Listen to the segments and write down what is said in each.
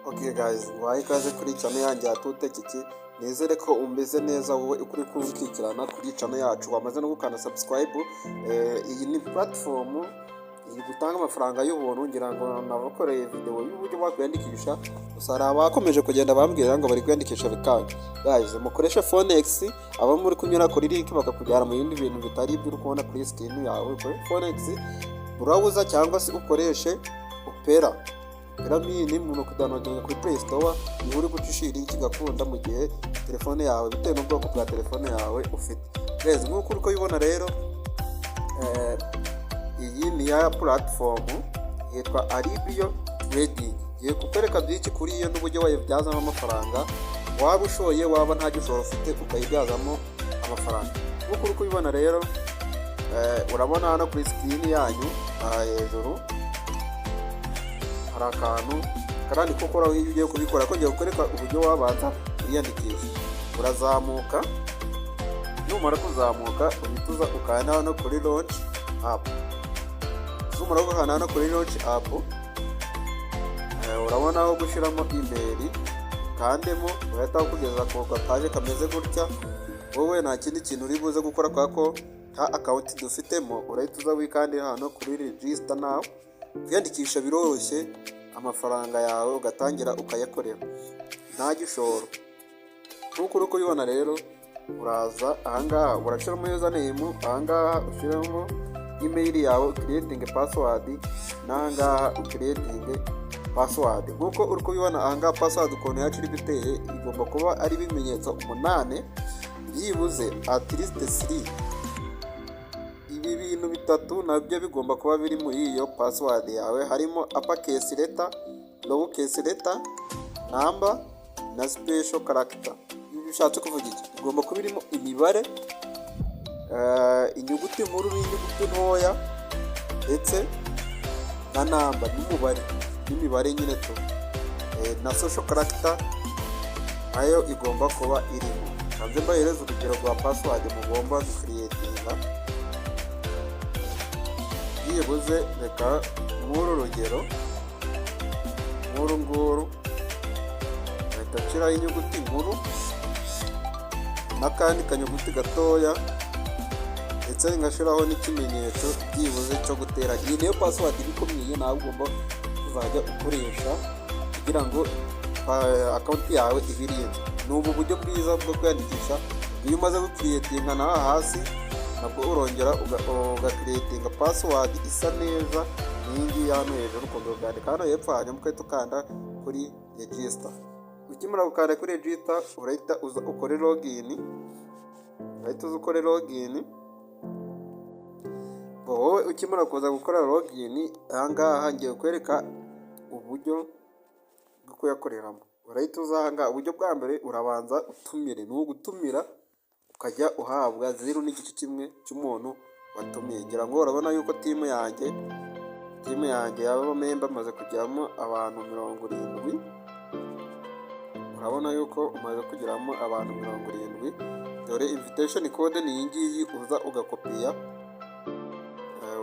Okay guys, nguhaye ikaze kuri channel yanjye ya Tutekiki. Nizere ko umeze neza wowe uri kunkurikirana kuri channel yacu, wamaze no gukanda subscribe. Iyi ni platform iri gutanga amafaranga y'ubuntu. Ngira ngo nabakoreye video y'uburyo wakwiyandikisha, gusa hari abakomeje kugenda bambwira ngo bari kwiyandikisha bikanga. Guys, mukoreshe Phoenix. Abo muri kunyura kuri link bakakujyana mu bindi bintu bitari ibyo uri kubona kuri screen yawe, ukoreshe Phoenix browser cyangwa se ukoreshe Opera Mini. Umuntu kudownloadinga kuri Play Store niho uri guca link igakunda mu gihe telefone yawe, bitewe n'ubwoko bwa telefone yawe ufite. Guys, nk'uko uri kubibona rero, iyi ni ya platform yitwa Alibio Trading. Ngiye kukwereka byinshi kuri iyo n'uburyo wayibyazamo amafaranga, waba ushoye, waba nta gishoro ufite, ukayibyazamo amafaranga. Nk'uko uri kubibona rero, urabona hano kuri screen yanyu aha hejuru hari akantu karandi ko ukoraho iyo ugiye kubikora. Ko ngiye kukwereka uburyo wabanza wiyandikisha. Urazamuka, numara kuzamuka uhita uza ukanda hano kuri launch app. Numara gukanda hano kuri launch app, urabona aho gushyiramo email, ukandemo, urahita bakugeza ku gapaje kameze gutya. Wowe nta kindi kintu uri buze gukora kubera ko nta account dufitemo. Urahita uza wikandira hano kuri register now. Kwiyandikisha biroroshye, amafaranga yawe ugatangira ukayakorera nta gishoro. Nk'uko uri kubibona rero, uraza ahangaha urashyiramo username, ahangaha ushyiramo email yawe, creating password, n'ahangaha creating password. Nk'uko uri kubibona ahangaha, password ukuntu yacu iri iteye igomba kuba ari ibimenyetso umunani, byibuze at least 3. Ibi bintu bitatu nabyo bigomba kuba biri muri iyo password yawe, harimo uppercase letter, lowercase letter, number na special character. Ibi bishatse kuvuga iki? Igomba kuba irimo imibare, inyuguti nkuru n'inyuguti ntoya, ndetse na number n'umubare n'imibare nyine tu, na special character nayo igomba kuba irimo. Ntabwo mbahereza urugero rwa password mugomba gucreatinga. Byibuze reka nk'uru rugero nk'uru nguru, ngahita nshyiraho inyuguti nkuru n'akandi kanyuguti gatoya, ndetse ngashyiraho n'ikimenyetso byibuze cyo gutera. Iyi niyo password iba ikomeye nawe ugomba kuzajya ukoresha kugira ngo account yawe ibe irinzwe. Ni ubu buryo bwiza bwo kwiyandikisha. Iyo umaze gucreatinga, naha hasi nabwo urongera ugacreatinga password isa neza n'iyi ngiyi hano hejuru, ukongera ukandika hano hepfo, hanyuma ugahita ukanda kuri register. Ukimara gukanda kuri register, urahita uza ukore login. Urahita uza ukore login. Wowe ukimara kuza gukora login, ahangaha ngiye kwereka uburyo bwo kuyakoreramo. Urahita uza ahangaha. Uburyo bwa mbere, urabanza utumire. Ni ugutumira ukajya uhabwa 0.1 cy'umuntu watumiye. Ngira ngo urabona yuko team yanjye y'abamember amaze kujyamo abantu 70. Urabona yuko umaze kugeramo abantu 70. Dore invitation code ni iyi ngiyi, uza ugakopiya,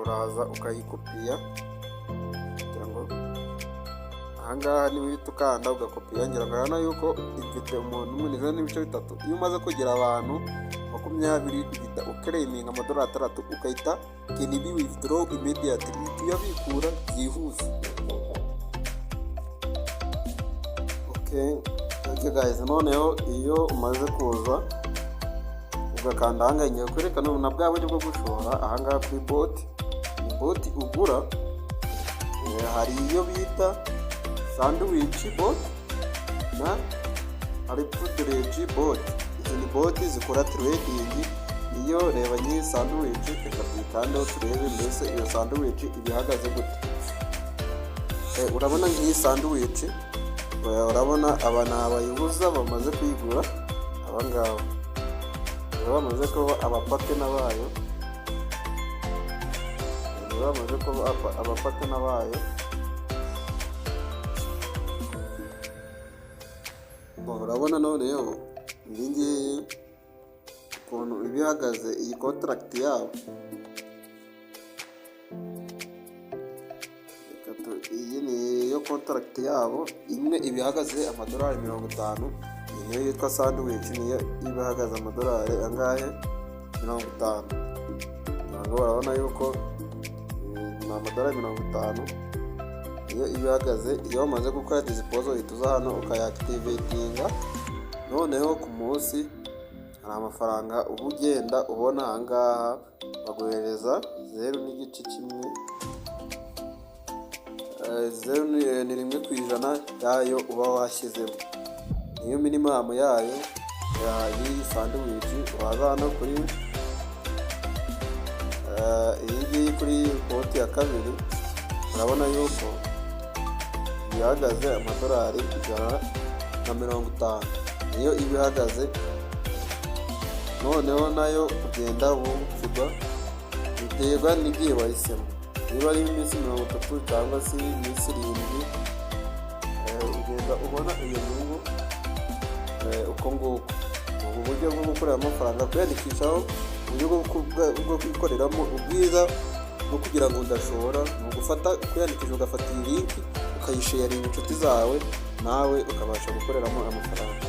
uraza ukayikopiya kugira ngo ahangaha niba uhita ukanda ugakopiya. Ngira ngo urabona yuko ifite umuntu umwe, ni 0.3. Iyo umaze kugira abantu 20, uhita uclaiminga amadolari 6, ukahita can be withdraw immediately, uhita uyabikura byihuse. Okay guys, noneho iyo umaze kuza ugakanda ahangaha, ngiye kwerekana na bwa buryo bwo gushora ahangaha kuri bot. Ni bot ugura, hari iyo bita sandwich bot na arbitrage bot. Izi ni bot zikora trading. Iyo reba nyiri sandwich, reka tuyikandeho turebe mbese iyo sandwich iba ihagaze gute. Urabona nk'iyi sandwich, urabona aba ni abayibuza bamaze kuyigura, aba ngaba nibo bamaze kuba abapartner bayo, nibo bamaze kuba abapartner bayo. Urabona noneho iyi ngiyi ukuntu iba ihagaze, iyi contract yabo. Iyi ni iyo contract yabo, imwe iba ihagaze amadolari 50. Iyi niyo yitwa sandwich, niyo iba ihagaze amadolari angahe? 50. Ntabwo barabona yuko ni amadolari 50 iyo iba ihagaze. Iyo wamaze gukora disposal, uhita uza hano ukayactivatinga. Noneho ku munsi hari amafaranga uba ugenda ubona ahangaha, baguhereza 0.1, zeru ni 1% yayo uba washyizemo, niyo minimum yayo y'iyi sandwich. Waza hano kuri iyi ngiyi, kuri bot ya kabiri, urabona yuko ihagaze amadolari 150, niyo iba ihagaze. Noneho nayo ugenda wungukirwa, biterwa n'igihe wahisemo, niba ari iminsi 30 cyangwa se iminsi 7, ugenda ubona iyo nyungu uko nguko. Ni ubu buryo bwo gukorera amafaranga, kwiyandikishaho, uburyo bwo kwikoreramo. Ubwiza bwo kugira ngo udashobora ni ugufata kwiyandikisha, ugafata iyi link ukayisharinga inshuti zawe, nawe ukabasha gukoreramo amafaranga.